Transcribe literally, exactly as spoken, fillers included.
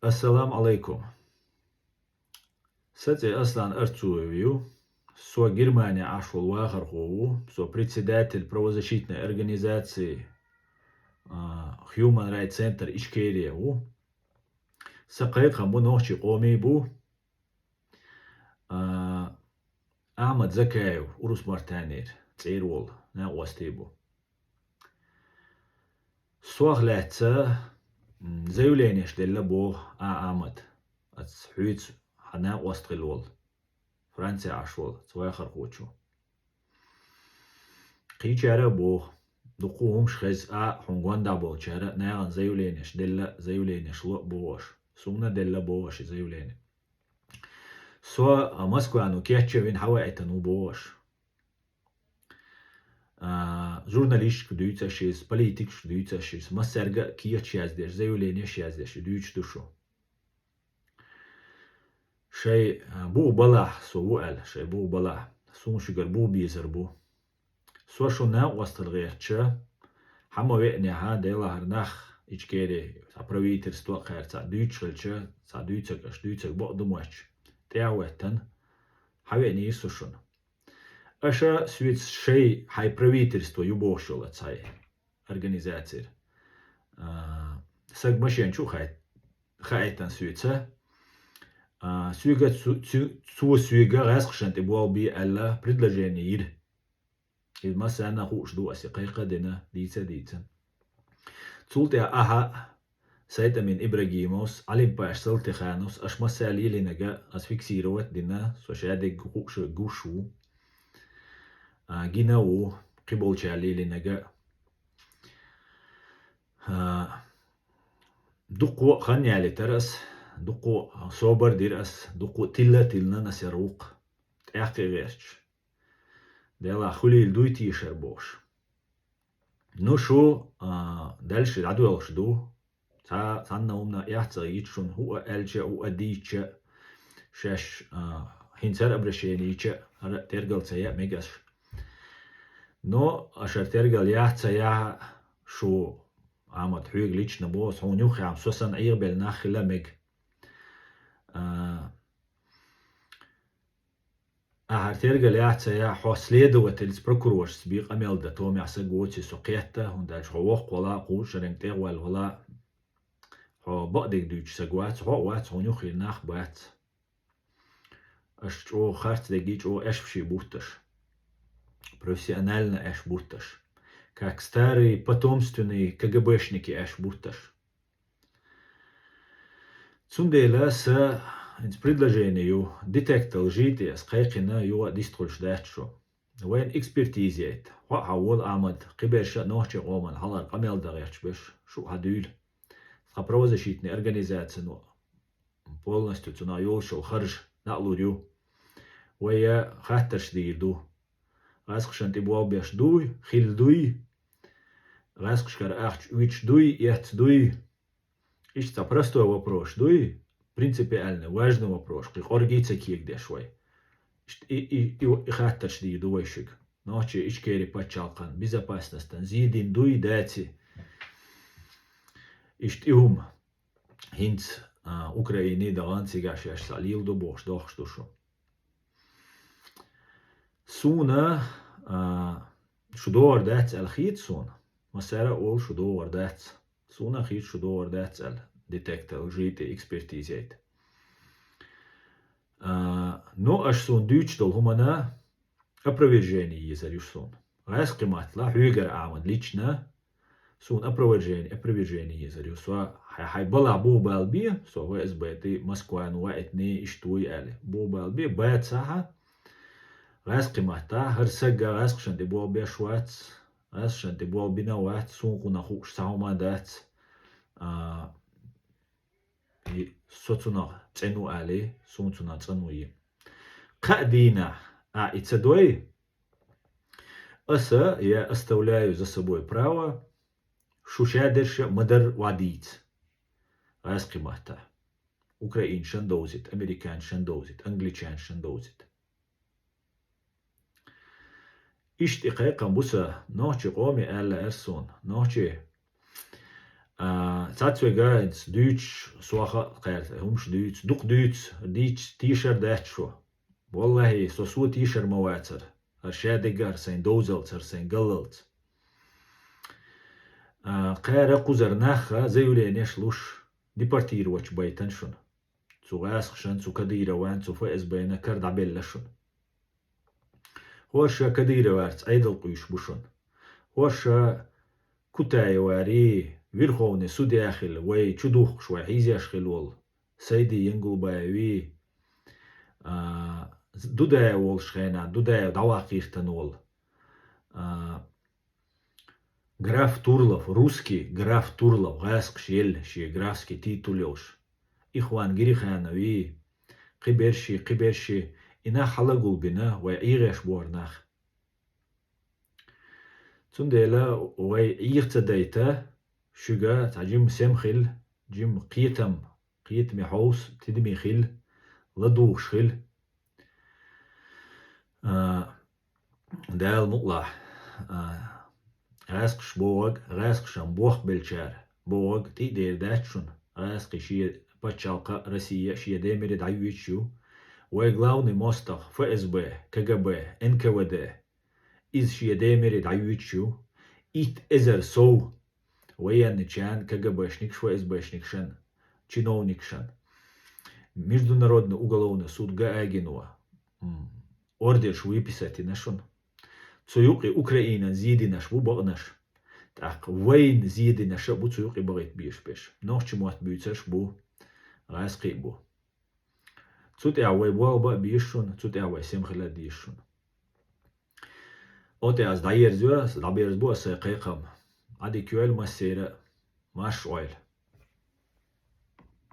Ассаламу алайкум. Сан цӀи Аслан Арцуев ю. Со Германе Ӏаш волу вахархо ву. Со председатель правозащитной организации, а, Human Rights Center Ичкерия ву. Сан кхайкхам бу нохчийн къомий бу. А, Ахьмад Закаев, Урус-Мартанера цӀера волу, накъостий бу. Сох лаьцна, м, заявленеш делла боху, а, Ахьмад. Аца хьуьйцу хьан накъост хилла волу, Франция Ӏаш волу, цу вахархочо. Кхечара а боху, дукха хӀумаш хеза, а, хьуна гондахь болчара а нахана заявленеш делла, заявленеш ло а боху аша. Суна а делла боху аша и заявлени. Со, а, Москвано кечъян вина хьаваийтина ву боху аша. А, журналисташка дуьйцу аша иза, политикашка дуьйцу аша иза, массаьрга а кехаташ яздеш, заявленеш яздеш, и дуьйцуш ду шу. Шайн, а, бух балахь, со ву аьлла, шайн бух балахь, суна шуьгара бух безар бу. Со шун накъостал гӀертача, хьан ма веанехьа, делахьара нах, Ичкери, цхьа правительство а кхаьра цхьаъ дуьйцуш хилча, цхьа дуьйцург аша дуьйцург бакъ ду моьттуш, тӀехьа а хӀоьттина, хьан веанера со шуна. Аша соьца шайн хьайн правительство ю бохуш йолу цхьа организацира. А, саг машен чу а хай-, хаийтина соьца. А, соьга цу-, цу-, цо соьга гӀаьскхашна тӀе болх бе аьлла предложение йира. Иза массарна а хууш ду, аса и кхайкха а дина, дийца а дийцина. Цул тӀаьхьа ахьа Сайтамин Ибрагимовс, Ӏалимпаш Салтихановс, аша массаьрга лелийнарг аса фиксировать а дина, со шадерг хууш гуш ву, а, гина а ву, кхиболчара лелийнарг. А, дуккха а хан ялийтара аса, дуккха а собар дира аса, дуккха а тилла а тиллина аса хӀара гӀуллакх, тӀаккха а гӀерташ. Делахь хуьлийла дуй тешар бохуш. Ну, шу, а, дальше дӀадоьлхуш ду. Цхьа-, цхьанна хӀуманна эхь ца хилча шуна, хӀуъа аьлча а, хӀуъа дийцча а, шаьш, а, хӀинца хӀара обращение йича а, хӀара тергал ца яа мега аса. Но аша хӀара тергал яхь а ца яхь а, шу, Ахьмад, хьоьга лично боху, хьуна юххехь со санна Ӏехабелла нах хила мега. А, Ахьа тергал яц а яц, хьо следовательца, прокуроршца бен къамел дан томехь саг воций со кхетта, хӀунда аьлча хьо воккха вала а, кхузткъа шеран тӀехваьлла вала а, хьо бакъдерг дуьйцуш саг вац, хьо а вац, хьуна юххе нах а бац. Аша чӀогӀа харц дерг, чӀогӀа аьшпаш бутт аша. Профессионально аьшпаш бутт аша. Как старые потомственные КГБшники аьшпаш бутт аша. Цундела сан хӀинца предложение ю, детектор лжи тӀе аса кхайкхина, юха а дистхуьлуш дац шу. Вайна экспертиза яйта. Хьо а хьан волу, Ахьмад, кхиберш а нохчийн къоман хьалхара къамел дан гӀерташ берш, шу а хьан дуьйла. Тхан правозащитный организацино полностью цунах йолуш йолу харж дӀа а лур ю. Вай я хаттарш дийр ду. ГӀаьскхашна тӀе болх беш дуй, хилла дуй, гӀаьскхашкара ахча оьцуш дуй, эцна дуй. Иштта цхьа простой вопрос дуй, принципиальный, важный вопрос, кхин къоргий ца кегадеш вай. Иштта и, и, и, и хаттарш дийр ду вай шуьга. Нохчийн Ичкери пачхьалкхан безопасностан зе дина дуй, даций? Иштта и хӀума хӀинца, а, Украине дахана цигахь шаьш цхьаъ леладо бохуш дохуш ду шу. Суна, а, шу догӀур дац аьлла хета суна. Массара а олу шу догӀур дац. Суна а хета шу догӀур дац аьлла, детектор лжи тӀе экспертиза яйта. А, но аша суна дуьйцуш долу хӀуманна опровержение езар ю суна. ГӀаьскхи маттала хьоьгара, Ахьмад, лично суна опровержение, опровержение езар ю. Со хьай, хьай балахь бух бала бе, со ФСБ тӀе Москвано ваийтиний, иштта вуй аьлла. Бух бала бе, бацахьа, гӀаьскхи маттахь, хӀара саг гӀаьскхашна тӀе болх беш вац, гӀаьскхашна тӀе болх бина вац, суна кхунах хууш цхьа хӀума дац. А, и со цунах цӀена ву алий, суна цунах цӀанво е. Кхаа дийнахь а и ца дой, аса, я оставляю за собой право, шу шадерша ма-дарра охьадийца. ГӀаьскхи маттахь. Украинашна довзийта, американашна довзийта, англичанашна довзийта. Иштта и кхайкхам бу сан, нохчийн къоме аьлла аьлла суна. Нохчий, А, цацвега дуьйцуш, соха а кхаьрта хӀумаш дуьйцу, дукха дуьйцу, дийцу, тешар дац шо. Валлахьи, со, со тешар ма вацара. ХӀара шадерг а, хӀара сайн довзалц, хӀара сайн галлалц. А, кхаьра кхузара нах а заявленеш луш, депортировать байтан шуна. Цу гӀаскхашан, цу Кадырован, цу ФСБ-на кара дӀабелла шуна. ХӀорш Кадыроварца Ӏедал къуьйсуш бу шуна. ХӀорш Кутаевари, Верховный судья хилла, вай чудухкуш, вай хьийзеш хилла волу Сайди Янгулбаеви, а, Дудаев волуш хенахь, Дудаев дӀаваккха гӀиртина волу. А, граф Турлов, русский граф Турлов, гӀаскхаш елла, шен графский титул йолуш. Ихван Гириханови, кхиберши, кхиберши, и нах хьалагулбина, вай ӀийгӀеш бора нах. Цундела вай Ӏийха ца дайта, шуьга цхьа жима сема хила, жима кхетам, кхетаме хьовса, тидаме хила, ладугӀуш хила. А, Дала мукъалахь, а, гӀаскхаш бохург, гӀаскхашан бохбелчара бохург тӀе а дер дац шуна, гӀаскхи шен пачхьалкха а, Россия а шен ден мире дӀайоьдуш ю. Вай главный мостагӀа ФСБ, КГБ, НКВД, иза шен ден мире дӀайоьдуш ю. Итт эзар сов военначарна, КГБшникаш, ФСБшникашна, чиновникашна. Международный уголовный суд Гаагино, м, ордерш выписать йина шуна. Цу юкъе Украинан зийдинарш бу бакънаш. ТӀаккха вайна зийдинарш а бу цу юкъе бахийта безаш берш. Нохчийн мотт буьйцурш бу, гӀаскхий а бу. Цу тӀехь вай болх бан а безаш шуна, цу тӀехь вай сема хила а дезаш шуна. О, тӀе ас дӀаерзайо, ас дӀаберзабо ас сайн кхайкхам. Ӏадика йойла массеран а, марша Ӏойла.